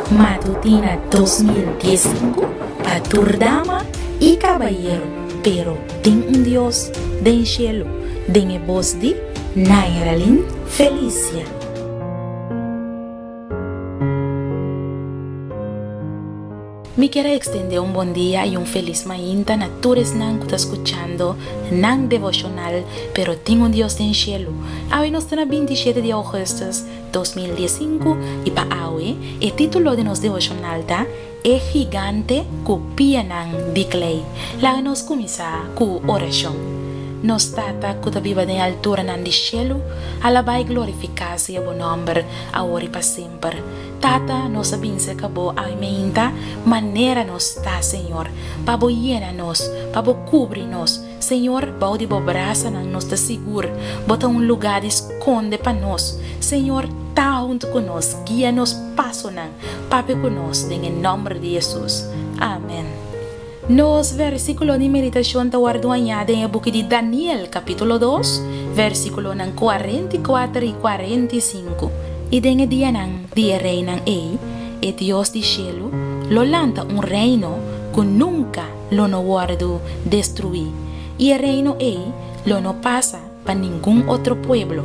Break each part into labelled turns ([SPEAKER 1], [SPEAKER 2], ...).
[SPEAKER 1] Matutina 2015 pa tur dama i kabayero, pero tin un Dios den shelu, den e bos di Nairalyn Felicia. Mi kier a extende un bon dia y un feliz mainta na tur esnan cu ta scuchando nan devocional Pero Tin Un Dios Den Cielo. Awe nos ta na 27 di augustus 2015 y pa awe e titulo di nos devocional ta E Gigante cu Pianan di Klei. Laga nos cuminsa cu oracion. Nos Tata cu ta biba den alturanan di cielo, alaba y glorifica sea bo nomber awor y pa semper. Tata, nos a bin serka Bo awe meinta manera nos ta, Señor, pa Bo yena nos, pa Bo kubri nos. Señor, bou di Bo brasanan nos ta sigur. Bo ta un lugá di skonde pa nos. Señor, ta huntu ku nos, guia nos pasonan, papia ku nos, den e nòmber di Hesus. Amèn. Nos versíkulo di meditashon ta wòrdu hañá den e buki di Daniel, kapítulo dos, versíkulonan 44 i 45. I den e dianan di e reinan ei, e Dios di shelu lo lanta un reino ku nunka lo no wòrdu destruí, i e reino ei lo no pasa pa ningun otro pueblo.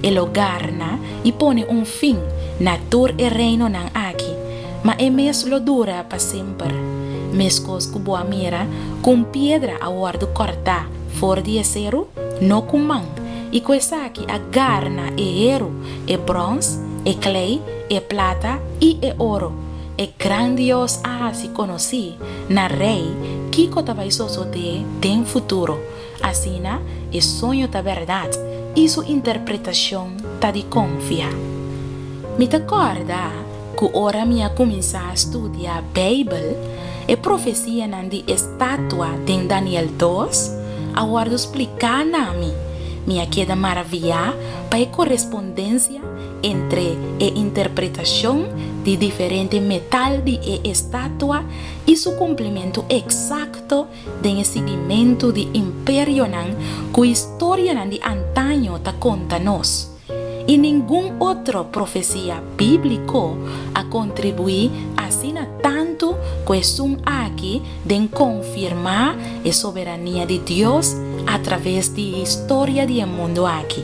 [SPEAKER 1] E lo garna i pone un fin na tur e reinonan aki, ma e mes lo dura pa semper. Meskos ku bo a mira ku un piedra a wòrdu kòrtá for di e seru, no ku man, i ku esaki a garna e heru, e bròns, e klei, e plata i e oro. E gran Dios a hasi konosí na rei kiko ta bai sosodé den futuro. Asina, e soño ta bèrdat i su interpretashon ta di konfia. Mi ta kòrda ku ora mi a kuminsá studia Beibel, e profesianan di e statua den Daniel dos a wòrdu spliká na mi. Mi a keda maraviá pa e korespondensia entre e interpretashon di diferente metal di e estatua i su kumplimentu eksakto den e siguimentu di imperionan ku historianan di antaño ta konta nos. I ningun otro profesia bíbliko a kontribuí asina tantu ku esun aki den konfirmá e soberania di Dios atraves di historia di e mundu aki.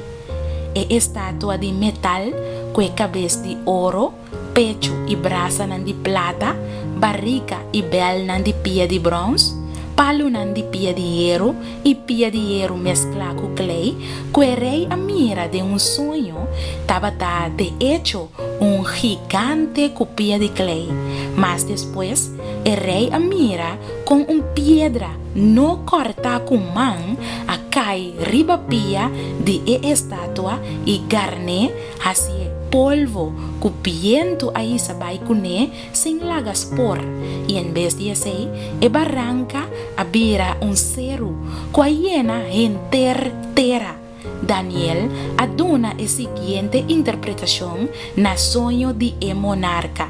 [SPEAKER 1] E estatua di metal ku e kabes di oro, pechu i brasanan di plata, barika i bèlnan di pia di bròns, palunan di pia di heru i pia di heru mesklá ku klei, ku e rei a mira den un soño, tabata de echo un gigante ku pia di klei. Mas despues, e rei a mira kon un piedra no kòrtá ku man a kai riba pia di e estatua i garn'é Hasié polvo ku bientu a hisa bai kuné sin laga spor, i en bes di esei e baranka a bira un seru ku a yena henter tera. Daniel a duna e siguiente interpretashon na soño di e monarka,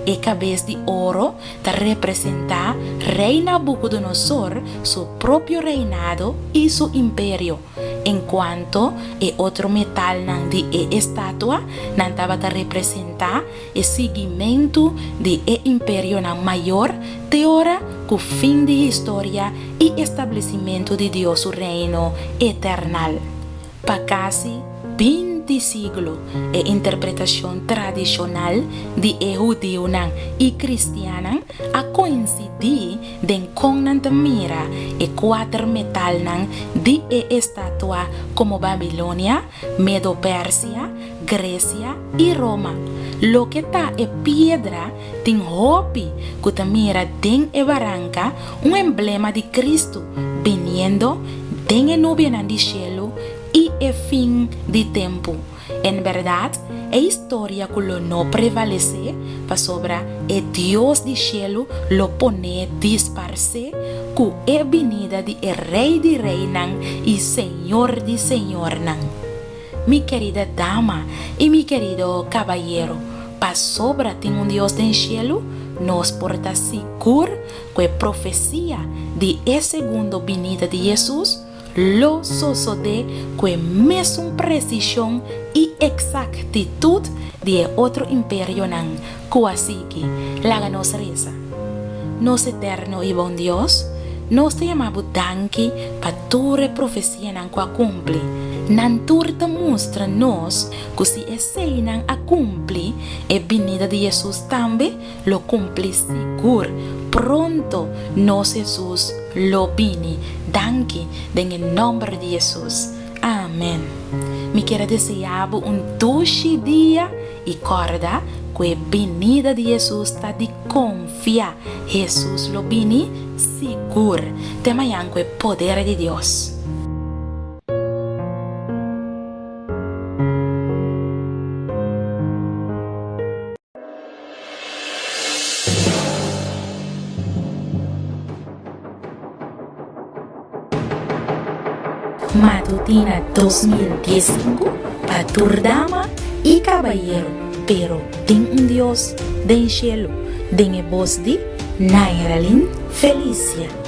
[SPEAKER 1] E kabes di oro ta representá Rei Nabukodonosor su propio reinado i su imperio. En cuanto e otro metalnan di e estatua, nan tabata representá e siguimentu di e imperionan mayor te ora cu fin di historia i establecimentu di Dios su Reino eternal. Pa casi 20 siglo e interpretacion tradicional di e hudiunan i cristiannan a coincidí den kon nan ta mira e kuater metalnan di e estatua komo Babilonia, Medo-Persia, Gresia i Roma. Loke ta e piedra tin hopi ku ta mira den e baranka un emblema di Kristu biniendo den e nubianan di shelu i e fin di tempu. En bèrdat, e historia ku lo no prevalesé, pasobra e Dios di shelu lo pon'é disparsé ku e binida di e Rei di reinan i Señor di señornan. Mi kerida dama i mi kerido kabayero, pasobra tin un Dios den shelu, nos por ta sigur ku e profesia di e segundo binida di Hesus lo sosodé ku e mesun presishon i eksaktitut di e otro imperionan ku a sigui. Laga nos resa. Nos Eterno i Bon Dios, nos ta yama Bo danki pa tur e profesianan ku a kumpli. Nan tur ta mustra nos ku si eseinan a kumpli, e binida di Hesus tambe lo kumpli sigur. Pronto nos Hesus lo bini. Danki den e nòmber di Hesus. Amen. Mi kier a desea bo un dushi dia i kòrda ku e binida di Hesus ta di konfia. Hesus lo bini sigur. Te mañan ku e poder di Dios. Matutina 2015 pa tur dama y cabayero, pero tin un Dios den cielo, den e bos di Nairalyn Felicia.